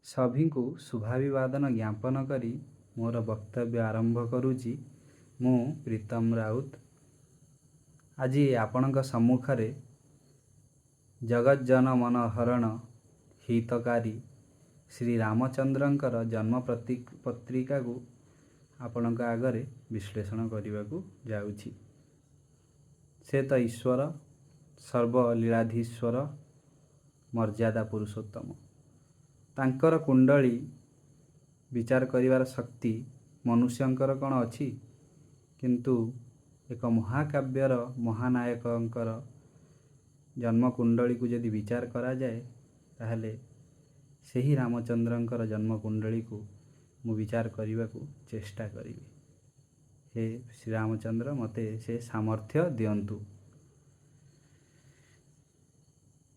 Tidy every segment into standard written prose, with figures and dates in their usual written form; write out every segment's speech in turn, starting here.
ସଭିଙ୍କୁ ଶୁଭାଭିବାଦନ ଜ୍ଞାପନ କରି ମୋର ବକ୍ତବ୍ୟ ଆରମ୍ଭ କରୁଛି। ମୁଁ ପ୍ରୀତମ ରାଉତ। ଆଜି ଆପଣଙ୍କ ସମ୍ମୁଖରେ ଜଗଜ୍ଜନ ମନହରଣ ହିତକାରୀ ଶ୍ରୀ ରାମଚନ୍ଦ୍ରଙ୍କର ଜନ୍ମ ପତ୍ରିକାକୁ ଆପଣଙ୍କ ଆଗରେ ବିଶ୍ଳେଷଣ କରିବାକୁ ଯାଉଛି। ସେ ତ ଈଶ୍ୱର, ସର୍ବଲୀଳାଧୀଶ୍ୱର, ମର୍ଯ୍ୟାଦା ପୁରୁଷୋତ୍ତମ। ତାଙ୍କର କୁଣ୍ଡଳୀ ବିଚାର କରିବାର ଶକ୍ତି ମନୁଷ୍ୟଙ୍କର କ'ଣ ଅଛି? କିନ୍ତୁ ଏକ ମହାକାବ୍ୟର ମହାନାୟକଙ୍କର ଜନ୍ମକୁଣ୍ଡଳୀକୁ ଯଦି ବିଚାର କରାଯାଏ, ତାହେଲେ ସେହି ରାମଚନ୍ଦ୍ରଙ୍କର ଜନ୍ମକୁଣ୍ଡଳୀକୁ ମୁଁ ବିଚାର କରିବାକୁ ଚେଷ୍ଟା କରିବି। ହେ ଶ୍ରୀରାମଚନ୍ଦ୍ର, ମୋତେ ସେ ସାମର୍ଥ୍ୟ ଦିଅନ୍ତୁ।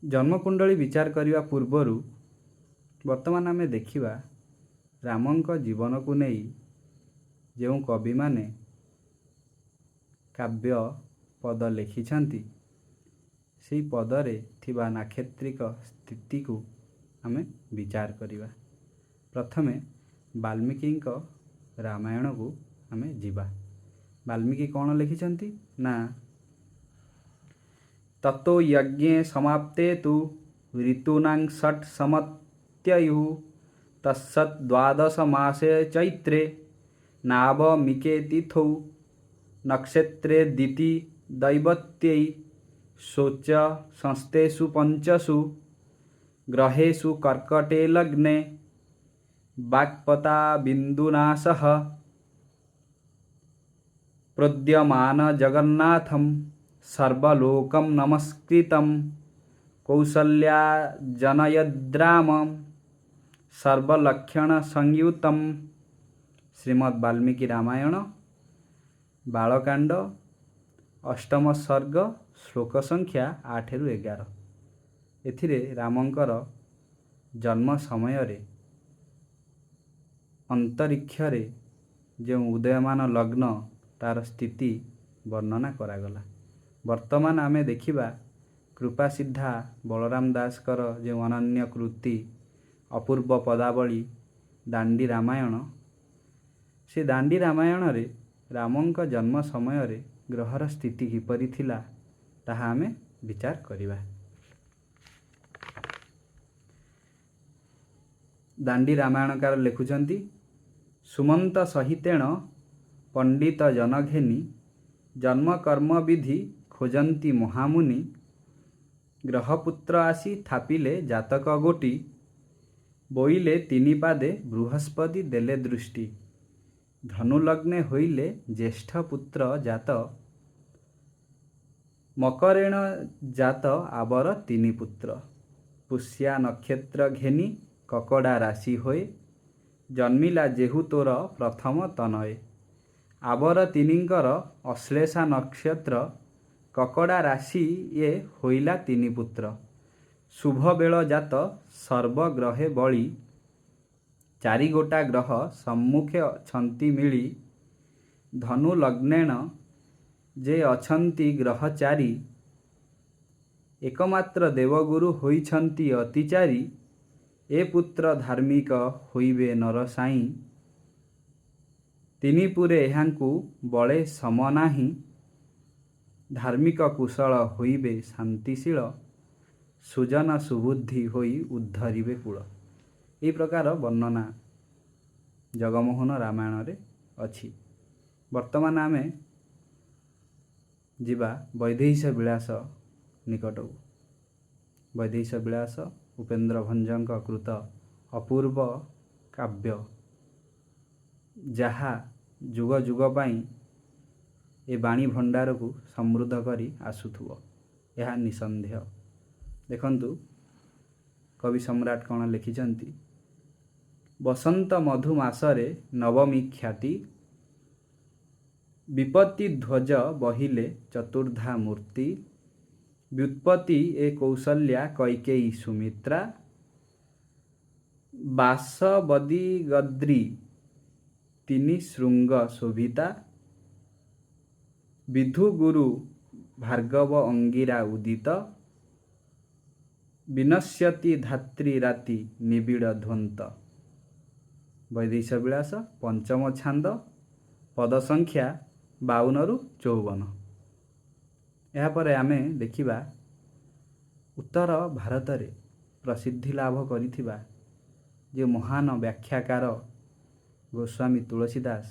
ଜନ୍ମକୁଣ୍ଡଳୀ ବିଚାର କରିବା ପୂର୍ବରୁ ବର୍ତ୍ତମାନ ଆମେ ଦେଖିବା ରାମଙ୍କ ଜୀବନକୁ ନେଇ ଯେଉଁ କବିମାନେ କାବ୍ୟ ପଦ ଲେଖିଛନ୍ତି, ସେଇ ପଦରେ ଥିବା ନାକ୍ଷତ୍ରିକ ସ୍ଥିତିକୁ ଆମେ ବିଚାର କରିବା। ପ୍ରଥମେ ବାଲ୍ମୀକିଙ୍କ ରାମାୟଣକୁ ଆମେ ଯିବା। ବାଲ୍ମୀକି କ'ଣ ଲେଖିଛନ୍ତି ନା, ତତୋ ଯଜ୍ଞେ ସମାପ୍ତେ ତୁ ଋତୂନାଂ ଷଟ୍ ସମତ୍ୟୟୁ ତତ୍ସତ୍ ଦ୍ୱାଦଶ ମାସେ ଚୈତ୍ରେ ନାବମିକେ ତିଥୌ ନକ୍ଷତ୍ରେ ଦିତି ଦୈବତ୍ୟୈ ଶୋଚ ସଂସ୍ଥେଷୁ ପଞ୍ଚସୁ ଗ୍ରହେଷୁ କର୍କଟେ ଲଗ୍ନେ ବାକ୍ପତା ବିନ୍ଦୁନା ସହ ପ୍ରୋଦ୍ୟମାନ ଜଗନ୍ନାଥಂ ସର୍ବଲୋକಂ ନମସ୍କୃତಂ କୌଶଲ୍ୟା ଜନୟଦ୍ରାମ ସର୍ବଲକ୍ଷଣ ସଂୟୁତମ୍। ଶ୍ରୀମଦ୍ ବାଲ୍ମୀକି ରାମାୟଣ, ବାଳକାଣ୍ଡ, ଅଷ୍ଟମ ସର୍ଗ, ଶ୍ଲୋକ ସଂଖ୍ୟା 8ରୁ 11। ଏଥିରେ ରାମଙ୍କର ଜନ୍ମ ସମୟରେ ଅନ୍ତରୀକ୍ଷରେ ଯେଉଁ ଉଦୟମାନ ଲଗ୍ନ, ତାର ସ୍ଥିତି ବର୍ଣ୍ଣନା କରାଗଲା। ବର୍ତ୍ତମାନ ଆମେ ଦେଖିବା କୃପାସିଦ୍ଧା ବଳରାମ ଦାସଙ୍କର ଯେଉଁ ଅନନ୍ୟ କୃତି, ଅପୂର୍ବ ପଦାବଳୀ ଦାଣ୍ଡି ରାମାୟଣ। ସେ ଦାଣ୍ଡି ରାମାୟଣରେ ରାମଙ୍କ ଜନ୍ମ ସମୟରେ ଗ୍ରହର ସ୍ଥିତି କିପରି ଥିଲା, ତାହା ଆମେ ବିଚାର କରିବା। ଦାଣ୍ଡି ରାମାୟଣକାର ଲେଖୁଛନ୍ତି, ସୁମନ୍ତ ସହିତେଣ ପଣ୍ଡିତ ଜନଘେନି ଜନ୍ମକର୍ମ ବିଧି ଖୋଜନ୍ତି ମହାମୁନି। ଗ୍ରହପୁତ୍ର ଆସି ଥାପିଲେ ଜାତକ ଗୋଟି, ବୋଇଲେ ତିନି ପାଦେ ବୃହସ୍ପତି ଦେଲେ ଦୃଷ୍ଟି। ଧନୁଲଗ୍ନେ ହୋଇଲେ ଜ୍ୟେଷ୍ଠ ପୁତ୍ର ଜାତ, ମକରେଣ ଜାତ ଆବର ତିନି ପୁତ୍ର। ପୁଷ୍ୟା ନକ୍ଷତ୍ର ଘେନି କକଡ଼ା ରାଶି ହୋଏ, ଜନ୍ମିଲା ଯେହୁ ତୋର ପ୍ରଥମ ତନୟେ। ଆବର ତିନିଙ୍କର ଅଶ୍ଳେଷା ନକ୍ଷତ୍ର, କକଡ଼ା ରାଶି ଏ ହୋଇଲା ତିନି ପୁତ୍ର। ଶୁଭ ବେଳ ଜାତ ସର୍ବଗ୍ରହେ ବଳି, ଚାରିଗୋଟା ଗ୍ରହ ସମ୍ମୁଖେ ଅଛନ୍ତି ମିଳି। ଧନୁ ଲଗ୍ନେଣ ଯେ ଅଛନ୍ତି ଗ୍ରହ ଚାରି, ଏକମାତ୍ର ଦେବଗୁରୁ ହୋଇଛନ୍ତି ଅତିଚାରୀ। ଏ ପୁତ୍ର ଧାର୍ମିକ ହୋଇବେ ନରସାଇଁ, ତିନିପୁରେ ଏହାଙ୍କୁ ବଳେ ସମ ନାହିଁ। ଧାର୍ମିକ କୁଶଳ ହୋଇବେ ଶାନ୍ତିଶୀଳ, ସୁଜନ ସୁବୁଦ୍ଧି ହୋଇ ଉଦ୍ଧରିବେ କୁଳ। ଏହି ପ୍ରକାର ବର୍ଣ୍ଣନା ଜଗମୋହନ ରାମାୟଣରେ ଅଛି। ବର୍ତ୍ତମାନ ଆମେ ଯିବା ବୈଦେହୀଶ ବିଳାସ ନିକଟକୁ। ବୈଦେହୀଶ ବିଳାସ ଉପେନ୍ଦ୍ର ଭଞ୍ଜଙ୍କ କୃତ ଅପୂର୍ବ କାବ୍ୟ, ଯାହା ଯୁଗ ଯୁଗ ପାଇଁ ଏ ବାଣୀ ଭଣ୍ଡାରକୁ ସମୃଦ୍ଧ କରି ଆସୁଥିବ, ଏହା ନିଃସନ୍ଦେହ। ଦେଖନ୍ତୁ କବି ସମ୍ରାଟ କ'ଣ ଲେଖିଛନ୍ତି। ବସନ୍ତ ମଧୁ ମାସରେ ନବମୀ ଖ୍ୟାତି, ବିପତ୍ତି ଧ୍ୱଜ ବହିଲେ ଚତୁର୍ଦ୍ଧା ମୂର୍ତ୍ତି। ବ୍ୟୁତ୍ପତ୍ତି ଏ କୌଶଲ୍ୟା କୈକେୟୀ ସୁମିତ୍ରା, ବାସବଦିଗଦ୍ରି ତିନି ଶୃଙ୍ଗ ଶୋଭିତା। ବିଧୁ ଗୁରୁ ଭାର୍ଗବ ଅଙ୍ଗିରା ଉଦିତ, ବିନଶ୍ୟତି ଧାତ୍ରୀ ରାତି ନିବିଡ଼ ଧ୍ୱନ୍ତ। ବୈଦେହୀଶ ବିଳାସ, ପଞ୍ଚମ ଛାନ୍ଦ, ପଦ ସଂଖ୍ୟା 52ରୁ 54। ଏହାପରେ ଆମେ ଦେଖିବା ଉତ୍ତର ଭାରତରେ ପ୍ରସିଦ୍ଧି ଲାଭ କରିଥିବା ଯେଉଁ ମହାନ ବ୍ୟାଖ୍ୟାକାର ଗୋସ୍ୱାମୀ ତୁଳସୀ ଦାସ,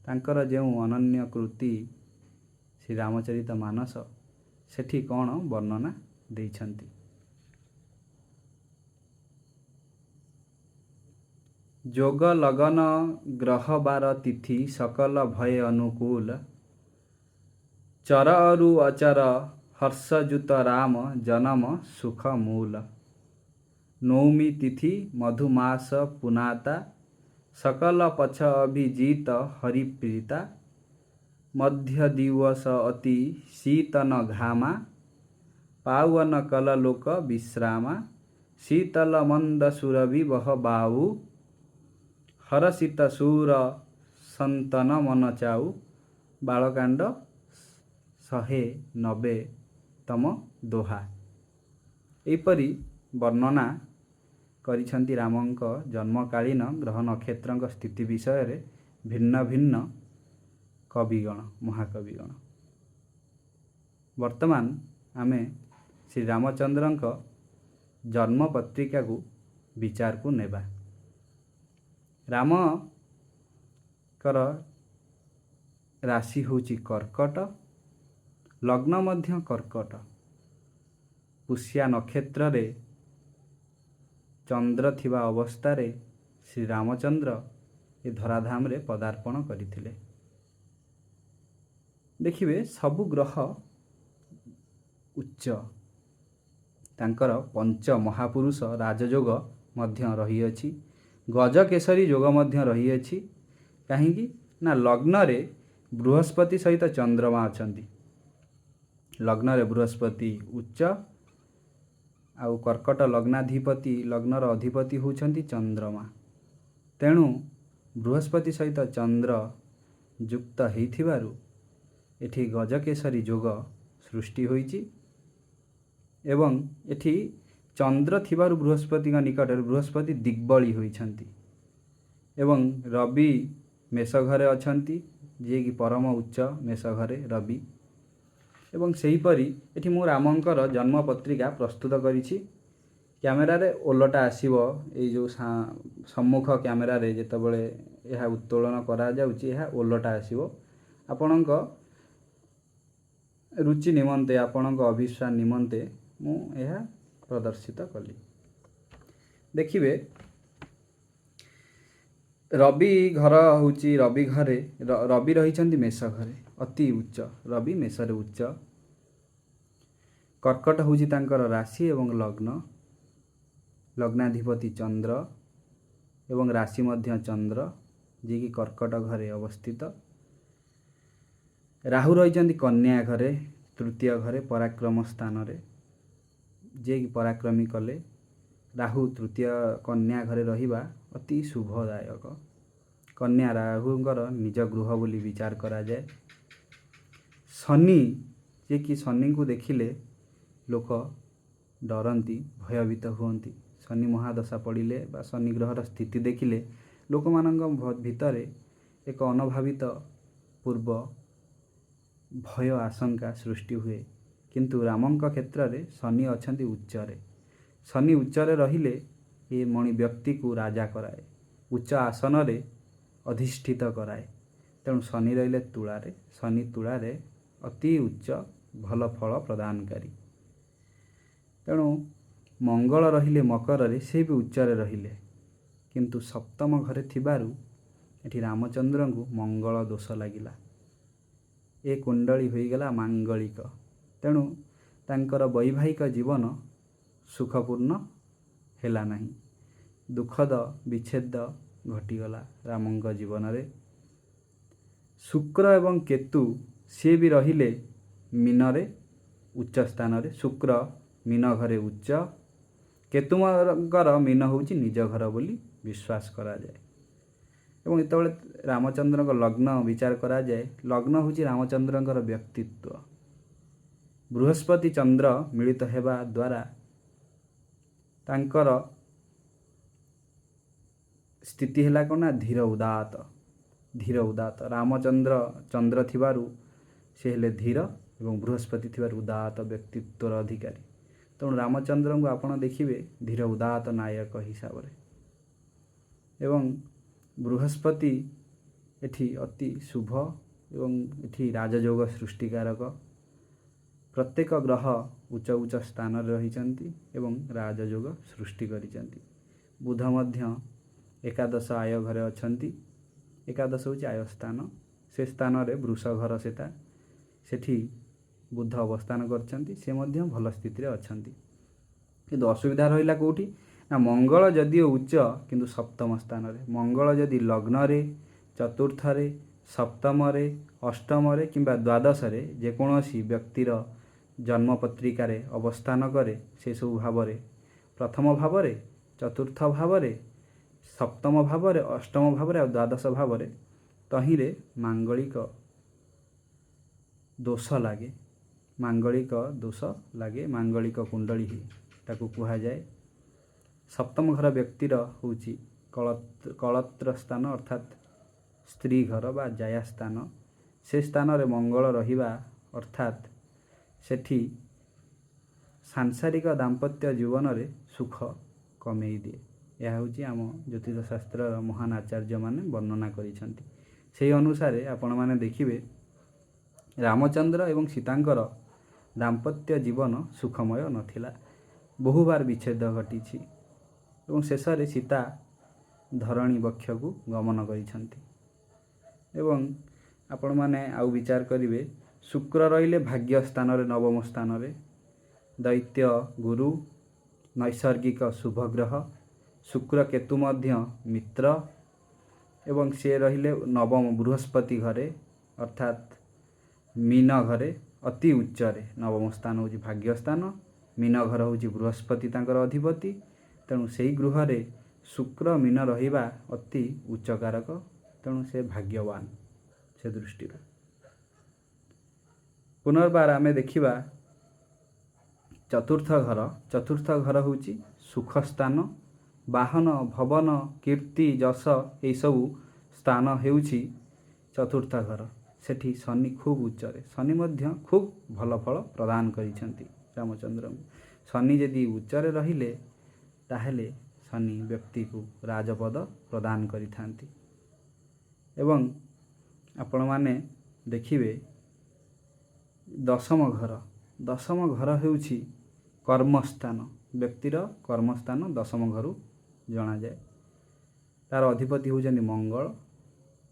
ତାଙ୍କର ଯେଉଁ ଅନନ୍ୟ କୃତି ଶ୍ରୀରାମଚରିତ ମାନସ, ସେଠି କ'ଣ ବର୍ଣ୍ଣନା ଦେଇଛନ୍ତି। ଯୋଗ ଲଗନ ଗ୍ରହ ବାର ତିଥି ସକଲ ଭୟ ଅନୁକୂଳ, ଚର ଅରୁ ଅଚର ହର୍ଷଯୁତ ରାମ ଜନମ ସୁଖ ମୂଳ। ନୌମୀ ତିଥି ମଧୁମାସ ପୁନାତା, ସକଲ ପଛ ଅଭିଜିତ ହରିପ୍ରୀତା। ମଧ୍ୟ ଦିବସ ଅତି ଶୀତନ ଘାମା, ପାବନ କଲ ଲୋକ ବିଶ୍ରାମା। ଶୀତଲ ମନ୍ଦ ସୁରଭି ବହ ବାଉ, ହରଷିତ ସୁର ସନ୍ତନ ମନ ଚାଉ। ବାଳକାଣ୍ଡ 190ତମ ଦୋହା। ଏହିପରି ବର୍ଣ୍ଣନା କରିଛନ୍ତି ରାମଙ୍କ ଜନ୍ମକାଳୀନ ଗ୍ରହ ନକ୍ଷତ୍ରଙ୍କ ସ୍ଥିତି ବିଷୟରେ ଭିନ୍ନ ଭିନ୍ନ କବିଗଣ, ମହାକବିଗଣ। ବର୍ତ୍ତମାନ ଆମେ ଶ୍ରୀରାମଚନ୍ଦ୍ରଙ୍କ ଜନ୍ମ ପତ୍ରିକାକୁ ବିଚାରକୁ ନେବା। ରାମଙ୍କର ରାଶି ହେଉଛି କର୍କଟ, ଲଗ୍ନ ମଧ୍ୟ କର୍କଟ। ପୁଷ୍ୟା ନକ୍ଷତ୍ରରେ ଚନ୍ଦ୍ର ଥିବା ଅବସ୍ଥାରେ ଶ୍ରୀରାମଚନ୍ଦ୍ର ଏ ଧରାଧାମରେ ପଦାର୍ପଣ କରିଥିଲେ। ଦେଖିବେ, ସବୁ ଗ୍ରହ ଉଚ୍ଚ। ତାଙ୍କର ପଞ୍ଚ ମହାପୁରୁଷ ରାଜଯୋଗ ମଧ୍ୟ ରହିଅଛି, ଗଜକେଶରୀ ଯୋଗ ମଧ୍ୟ ରହିଅଛି। କାହିଁକି ନା ଲଗ୍ନରେ ବୃହସ୍ପତି ସହିତ ଚନ୍ଦ୍ରମା ଅଛନ୍ତି। ଲଗ୍ନରେ ବୃହସ୍ପତି ଉଚ୍ଚ, ଆଉ କର୍କଟ ଲଗ୍ନାଧିପତି, ଲଗ୍ନର ଅଧିପତି ହେଉଛନ୍ତି ଚନ୍ଦ୍ରମା। ତେଣୁ ବୃହସ୍ପତି ସହିତ ଚନ୍ଦ୍ର ଯୁକ୍ତ ହେଇଥିବାରୁ ଏଠି ଗଜକେଶରୀ ଯୋଗ ସୃଷ୍ଟି ହୋଇଛି ଏବଂ ଏଠି ଚନ୍ଦ୍ର ଥିବାରୁ ବୃହସ୍ପତିଙ୍କ ନିକଟରେ ବୃହସ୍ପତି ଦିଗ୍ବଳୀ ହୋଇଛନ୍ତି ଏବଂ ରବି ମେଷ ଘରେ ଅଛନ୍ତି, ଯିଏକି ପରମ ଉଚ୍ଚ ମେଷ ଘରେ ରବି। ଏବଂ ସେହିପରି ଏଠି ମୁଁ ରାମଙ୍କର ଜନ୍ମ ପତ୍ରିକା ପ୍ରସ୍ତୁତ କରିଛି। କ୍ୟାମେରାରେ ଓଲଟା ଆସିବ। ଏଇ ଯେଉଁ ସମ୍ମୁଖ କ୍ୟାମେରାରେ ଯେତେବେଳେ ଏହା ଉତ୍ତୋଳନ କରାଯାଉଛି, ଏହା ଓଲଟା ଆସିବ। ଆପଣଙ୍କ ରୁଚି ନିମନ୍ତେ, ଆପଣଙ୍କ ଅଭିପ୍ସା ନିମନ୍ତେ ମୁଁ ଏହା ପ୍ରଦର୍ଶିତ କଲି। ଦେଖିବେ, ରବି ଘର ହେଉଛି ରବି ଘରେ ରବି ରହିଛନ୍ତି ମେଷ ଘରେ, ଅତି ଉଚ୍ଚ। ରବି ମେଷରେ ଉଚ୍ଚ। କର୍କଟ ହେଉଛି ତାଙ୍କର ରାଶି ଏବଂ ଲଗ୍ନ। ଲଗ୍ନାଧିପତି ଚନ୍ଦ୍ର ଏବଂ ରାଶି ମଧ୍ୟ ଚନ୍ଦ୍ର, ଯିଏକି କର୍କଟ ଘରେ ଅବସ୍ଥିତ। ରାହୁ ରହିଛନ୍ତି କନ୍ୟା ଘରେ, ତୃତୀୟ ଘରେ, ପରାକ୍ରମ ସ୍ଥାନରେ, ଯିଏକି ପରାକ୍ରମୀ କଲେ। ରାହୁ ତୃତୀୟ କନ୍ୟା ଘରେ ରହିବା ଅତି ଶୁଭଦାୟକ। କନ୍ୟା ରାହୁଙ୍କର ନିଜ ଗୃହ ବୋଲି ବିଚାର କରାଯାଏ। ଶନି, ଯିଏକି ଶନିଙ୍କୁ ଦେଖିଲେ ଲୋକ ଡରନ୍ତି, ଭୟଭୀତ ହୁଅନ୍ତି। ଶନି ମହାଦଶା ପଡ଼ିଲେ ବା ଶନି ଗ୍ରହର ସ୍ଥିତି ଦେଖିଲେ ଲୋକମାନଙ୍କ ଭିତରେ ଏକ ଅନଭାବିତ ପୂର୍ବ ଭୟ ଆଶଙ୍କା ସୃଷ୍ଟି ହୁଏ। କିନ୍ତୁ ରାମଙ୍କ କ୍ଷେତ୍ରରେ ଶନି ଅଛନ୍ତି ଉଚ୍ଚରେ। ଶନି ଉଚ୍ଚରେ ରହିଲେ ଏ ମଣି ବ୍ୟକ୍ତିକୁ ରାଜା କରାଏ, ଉଚ୍ଚ ଆସନରେ ଅଧିଷ୍ଠିତ କରାଏ। ତେଣୁ ଶନି ରହିଲେ ତୁଳାରେ। ଶନି ତୁଳାରେ ଅତି ଉଚ୍ଚ, ଭଲ ଫଳ ପ୍ରଦାନକାରୀ। ତେଣୁ ମଙ୍ଗଳ ରହିଲେ ମକରରେ, ସେ ବି ଉଚ୍ଚରେ ରହିଲେ। କିନ୍ତୁ ସପ୍ତମ ଘରେ ଥିବାରୁ ଏଠି ରାମଚନ୍ଦ୍ରଙ୍କୁ ମଙ୍ଗଳ ଦୋଷ ଲାଗିଲା। ଏ କୁଣ୍ଡଳୀ ହୋଇଗଲା ମାଙ୍ଗଳିକ। ତେଣୁ ତାଙ୍କର ବୈବାହିକ ଜୀବନ ସୁଖପୂର୍ଣ୍ଣ ହେଲା ନାହିଁ। ଦୁଃଖଦ ବିଚ୍ଛେଦ ଘଟିଗଲା ରାମଙ୍କ ଜୀବନରେ। ଶୁକ୍ର ଏବଂ କେତୁ, ସିଏ ବି ରହିଲେ ମୀନରେ ଉଚ୍ଚ ସ୍ଥାନରେ। ଶୁକ୍ର ମୀନ ଘରେ ଉଚ୍ଚ, କେତୁଙ୍କର ମୀନ ହେଉଛି ନିଜ ଘର ବୋଲି ବିଶ୍ୱାସ କରାଯାଏ। ଏବଂ ଯେତେବେଳେ ରାମଚନ୍ଦ୍ରଙ୍କ ଲଗ୍ନ ବିଚାର କରାଯାଏ, ଲଗ୍ନ ହେଉଛି ରାମଚନ୍ଦ୍ରଙ୍କର ବ୍ୟକ୍ତିତ୍ୱ। ବୃହସ୍ପତି ଚନ୍ଦ୍ର ମିଳିତ ହେବା ଦ୍ୱାରା ତାଙ୍କର ସ୍ଥିତି ହେଲା କ'ଣ ନା ଧୀର ଉଦାତ। ଧୀର ଉଦାତ। ରାମଚନ୍ଦ୍ର ଚନ୍ଦ୍ର ଥିବାରୁ ସେ ହେଲେ ଧୀର ଏବଂ ବୃହସ୍ପତି ଥିବାରୁ ଉଦାତ ବ୍ୟକ୍ତିତ୍ୱର ଅଧିକାରୀ। ତେଣୁ ରାମଚନ୍ଦ୍ରଙ୍କୁ ଆପଣ ଦେଖିବେ ଧୀର ଉଦାତ ନାୟକ ହିସାବରେ। ଏବଂ ବୃହସ୍ପତି ଏଠି ଅତି ଶୁଭ ଏବଂ ଏଠି ରାଜଯୋଗ ସୃଷ୍ଟିକାରକ। ପ୍ରତ୍ୟେକ ଗ୍ରହ ଉଚ୍ଚ ଉଚ୍ଚ ସ୍ଥାନରେ ରହିଛନ୍ତି ଏବଂ ରାଜଯୋଗ ସୃଷ୍ଟି କରିଛନ୍ତି। ବୁଧ ମଧ୍ୟ ଏକାଦଶ ଆୟ ଘରେ ଅଛନ୍ତି। ଏକାଦଶ ହେଉଛି ଆୟ ସ୍ଥାନ। ସେ ସ୍ଥାନରେ ବୃଷ ଘର ସେଟା, ସେଠି ବୁଧ ଅବସ୍ଥାନ କରିଛନ୍ତି। ସେ ମଧ୍ୟ ଭଲ ସ୍ଥିତିରେ ଅଛନ୍ତି। କିନ୍ତୁ ଅସୁବିଧା ରହିଲା କେଉଁଠି ନା ମଙ୍ଗଳ ଯଦିଓ ଉଚ୍ଚ, କିନ୍ତୁ ସପ୍ତମ ସ୍ଥାନରେ। ମଙ୍ଗଳ ଯଦି ଲଗ୍ନରେ, ଚତୁର୍ଥରେ, ସପ୍ତମରେ, ଅଷ୍ଟମରେ କିମ୍ବା ଦ୍ୱାଦଶରେ ଯେକୌଣସି ବ୍ୟକ୍ତିର ଜନ୍ମପତ୍ରିକାରେ ଅବସ୍ଥାନ କରେ, ସେସବୁ ଭାବରେ, ପ୍ରଥମ ଭାବରେ, ଚତୁର୍ଥ ଭାବରେ, ସପ୍ତମ ଭାବରେ, ଅଷ୍ଟମ ଭାବରେ ଆଉ ଦ୍ୱାଦଶ ଭାବରେ, ତହିଁରେ ମାଙ୍ଗଳିକ ଦୋଷ ଲାଗେ। ମାଙ୍ଗଳିକ ଦୋଷ ଲାଗେ, ମାଙ୍ଗଳିକ କୁଣ୍ଡଳୀ ତାକୁ କୁହାଯାଏ। ସପ୍ତମ ଘର ବ୍ୟକ୍ତିର ହେଉଛି କଳତ୍ର ସ୍ଥାନ, ଅର୍ଥାତ୍ ସ୍ତ୍ରୀ ଘର ବା ଜାୟା ସ୍ଥାନ। ସେ ସ୍ଥାନରେ ମଙ୍ଗଳ ରହିବା ଅର୍ଥାତ୍ ସେଠି ସାଂସାରିକ ଦାମ୍ପତ୍ୟ ଜୀବନରେ ସୁଖ କମେଇ ଦିଏ। ଏହା ହେଉଛି ଆମ ଜ୍ୟୋତିଷ ଶାସ୍ତ୍ରର ମହାନ ଆଚାର୍ଯ୍ୟମାନେ ବର୍ଣ୍ଣନା କରିଛନ୍ତି। ସେହି ଅନୁସାରେ ଆପଣମାନେ ଦେଖିବେ ରାମଚନ୍ଦ୍ର ଏବଂ ସୀତାଙ୍କର ଦାମ୍ପତ୍ୟ ଜୀବନ ସୁଖମୟ ନଥିଲା। ବହୁବାର ବିଚ୍ଛେଦ ଘଟିଛି ଏବଂ ଶେଷରେ ସୀତା ଧରଣୀ ବକ୍ଷକୁ ଗମନ କରିଛନ୍ତି। ଏବଂ ଆପଣମାନେ ଆଉ ବିଚାର କରିବେ, ଶୁକ୍ର ରହିଲେ ଭାଗ୍ୟ ସ୍ଥାନରେ, ନବମ ସ୍ଥାନରେ, ଦୈତ୍ୟ ଗୁରୁ, ନୈସର୍ଗିକ ଶୁଭଗ୍ରହ। ଶୁକ୍ର କେତୁ ମଧ୍ୟ ମିତ୍ର ଏବଂ ସିଏ ରହିଲେ ନବମ ବୃହସ୍ପତି ଘରେ, ଅର୍ଥାତ୍ ମୀନ ଘରେ, ଅତି ଉଚ୍ଚରେ। ନବମ ସ୍ଥାନ ହେଉଛି ଭାଗ୍ୟ ସ୍ଥାନ, ମୀନ ଘର ହେଉଛି ବୃହସ୍ପତି ତାଙ୍କର ଅଧିପତି। ତେଣୁ ସେଇ ଗୃହରେ ଶୁକ୍ର ମୀନ ରହିବା ଅତି ଉଚ୍ଚକାରକ। ତେଣୁ ସେ ଭାଗ୍ୟବାନ ସେ ଦୃଷ୍ଟିରୁ। ପୁନର୍ବାର ଆମେ ଦେଖିବା ଚତୁର୍ଥ ଘର। ଚତୁର୍ଥ ଘର ହେଉଛି ସୁଖ ସ୍ଥାନ। ବାହନ, ଭବନ, କୀର୍ତ୍ତି, ଯଶ, ଏଇସବୁ ସ୍ଥାନ ହେଉଛି ଚତୁର୍ଥ ଘର। ସେଠି ଶନି ଖୁବ୍ ଉଚ୍ଚରେ। ଶନି ମଧ୍ୟ ଖୁବ୍ ଭଲ ଫଳ ପ୍ରଦାନ କରିଛନ୍ତି ରାମଚନ୍ଦ୍ରଙ୍କୁ। ଶନି ଯଦି ଉଚ୍ଚରେ ରହିଲେ, ତାହେଲେ ଶନି ବ୍ୟକ୍ତିକୁ ରାଜପଦ ପ୍ରଦାନ କରିଥାନ୍ତି। ଏବଂ ଆପଣମାନେ ଦେଖିବେ ଦଶମ ଘର। ଦଶମ ଘର ହେଉଛି କର୍ମସ୍ଥାନ। ବ୍ୟକ୍ତିର କର୍ମସ୍ଥାନ ଦଶମ ଘରୁ ଜଣାଯାଏ। ତାର ଅଧିପତି ହେଉଛନ୍ତି ମଙ୍ଗଳ,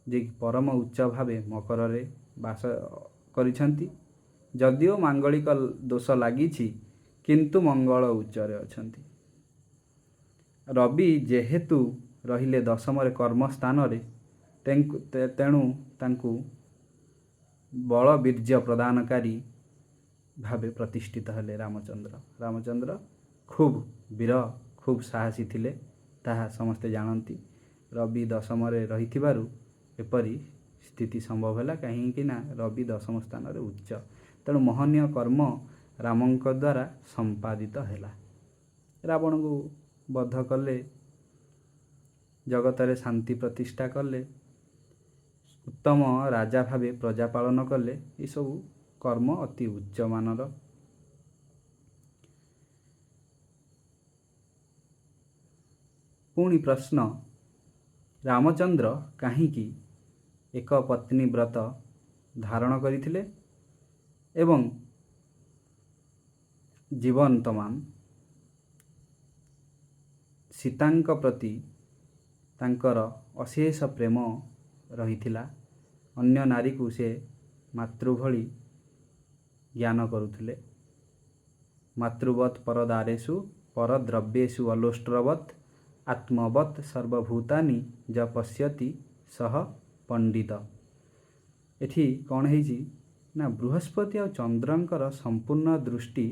ଯିଏକି ପରମ ଉଚ୍ଚ ଭାବେ ମକରରେ ବାସ କରିଛନ୍ତି। ଯଦିଓ ମାଙ୍ଗଳିକ ଦୋଷ ଲାଗିଛି, କିନ୍ତୁ ମଙ୍ଗଳ ଉଚ୍ଚରେ ଅଛନ୍ତି। ରବି ଯେହେତୁ ରହିଲେ ଦଶମରେ କର୍ମସ୍ଥାନରେ, ତେଣୁ ତାଙ୍କୁ ବଳ ବୀର୍ଯ୍ୟ ପ୍ରଦାନକାରୀ ଭାବେ ପ୍ରତିଷ୍ଠିତ ହେଲେ ରାମଚନ୍ଦ୍ର। ରାମଚନ୍ଦ୍ର ଖୁବ୍ ବୀର, ଖୁବ୍ ସାହସୀ ଥିଲେ, ତାହା ସମସ୍ତେ ଜାଣନ୍ତି। ରବି ଦଶମରେ ରହିଥିବାରୁ ଏପରି ସ୍ଥିତି ସମ୍ଭବ ହେଲା, କାହିଁକି ନା ରବି ଦଶମ ସ୍ଥାନରେ ଉଚ୍ଚ। ତେଣୁ ମହନୀୟ କର୍ମ ରାମଙ୍କ ଦ୍ୱାରା ସମ୍ପାଦିତ ହେଲା। ରାବଣକୁ ବଧ କଲେ, ଜଗତରେ ଶାନ୍ତି ପ୍ରତିଷ୍ଠା କଲେ, ଉତ୍ତମ ରାଜା ଭାବେ ପ୍ରଜା ପାଳନ କଲେ। ଏସବୁ କର୍ମ ଅତି ଉଚ୍ଚମାନର। ପୁଣି ପ୍ରଶ୍ନ, ରାମଚନ୍ଦ୍ର କାହିଁକି ଏକ ପତ୍ନୀ ବ୍ରତ ଧାରଣ କରିଥିଲେ ଏବଂ ଜୀବନ ତମାମ ସୀତାଙ୍କ ପ୍ରତି ତାଙ୍କର ଅଶେଷ ପ୍ରେମ ରହିଥିଲା? ଅନ୍ୟ ନାରୀକୁ ସେ ମାତୃ ଭଳି ଜ୍ଞାନ କରୁଥିଲେ। ମାତୃବତ୍ ପରଦାରେଷୁ ପରଦ୍ରବ୍ୟେଷୁ ଅଲୋଷ୍ଟ୍ରବତ୍ ଆତ୍ମବତ୍ ସର୍ବଭୂତାନି ଯ ପଶ୍ୟତି ସହ ପଣ୍ଡିତ। ଏଠି କ'ଣ ହେଇଛି ନା ବୃହସ୍ପତି ଆଉ ଚନ୍ଦ୍ରଙ୍କର ସମ୍ପୂର୍ଣ୍ଣ ଦୃଷ୍ଟି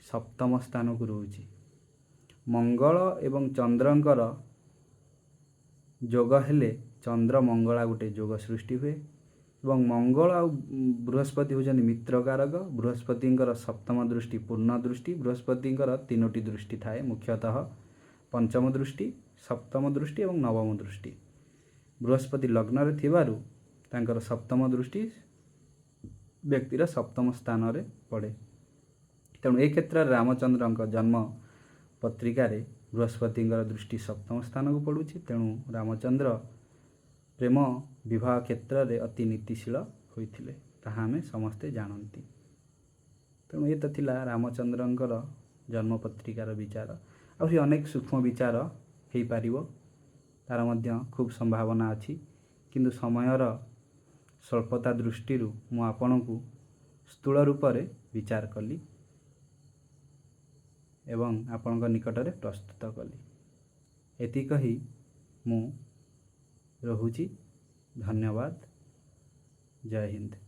ସପ୍ତମ ସ୍ଥାନକୁ ରହୁଛି। ମଙ୍ଗଳ ଏବଂ ଚନ୍ଦ୍ରଙ୍କର ଯୋଗ ହେଲେ ଚନ୍ଦ୍ର ମଙ୍ଗଳା ଗୋଟେ ଯୋଗ ସୃଷ୍ଟି ହୁଏ ଏବଂ ଏବଂ ମଙ୍ଗଳ ଆଉ ବୃହସ୍ପତି ହେଉଛନ୍ତି ମିତ୍ରକାରକ। ବୃହସ୍ପତିଙ୍କର ସପ୍ତମ ଦୃଷ୍ଟି ପୂର୍ଣ୍ଣ ଦୃଷ୍ଟି। ବୃହସ୍ପତିଙ୍କର ତିନୋଟି ଦୃଷ୍ଟି ଥାଏ ମୁଖ୍ୟତଃ, ପଞ୍ଚମ ଦୃଷ୍ଟି, ସପ୍ତମ ଦୃଷ୍ଟି ଏବଂ ନବମ ଦୃଷ୍ଟି। ବୃହସ୍ପତି ଲଗ୍ନରେ ଥିବାରୁ ତାଙ୍କର ସପ୍ତମ ଦୃଷ୍ଟି ବ୍ୟକ୍ତିର ସପ୍ତମ ସ୍ଥାନରେ ପଡ଼େ। ତେଣୁ ଏ କ୍ଷେତ୍ରରେ ରାମଚନ୍ଦ୍ରଙ୍କ ଜନ୍ମ ପତ୍ରିକାରେ ବୃହସ୍ପତିଙ୍କର ଦୃଷ୍ଟି ସପ୍ତମ ସ୍ଥାନକୁ ପଡ଼ୁଛି। ତେଣୁ ରାମଚନ୍ଦ୍ର ପ୍ରେମ ବିବାହ କ୍ଷେତ୍ରରେ ଅତି ନୀତିଶୀଳ ହୋଇଥିଲେ, ତାହା ଆମେ ସମସ୍ତେ ଜାଣନ୍ତି। ତେଣୁ ଏ ତ ଥିଲା ରାମଚନ୍ଦ୍ରଙ୍କର ଜନ୍ମପତ୍ରିକାର ବିଚାର। ଆହୁରି ଅନେକ ସୂକ୍ଷ୍ମ ବିଚାର ହେଇପାରିବ, ତା'ର ମଧ୍ୟ ଖୁବ୍ ସମ୍ଭାବନା ଅଛି, କିନ୍ତୁ ସମୟର ସ୍ୱଳ୍ପତା ଦୃଷ୍ଟିରୁ ମୁଁ ଆପଣଙ୍କୁ ସ୍ଥୂଳ ରୂପରେ ବିଚାର କଲି ଏବଂ ଆପଣଙ୍କ ନିକଟରେ ପ୍ରସ୍ତୁତ କଲି। ଏତିକି କହି ମୁଁ ରହୁଛି। ଧନ୍ୟବାଦ। ଜୟ ହିନ୍ଦ।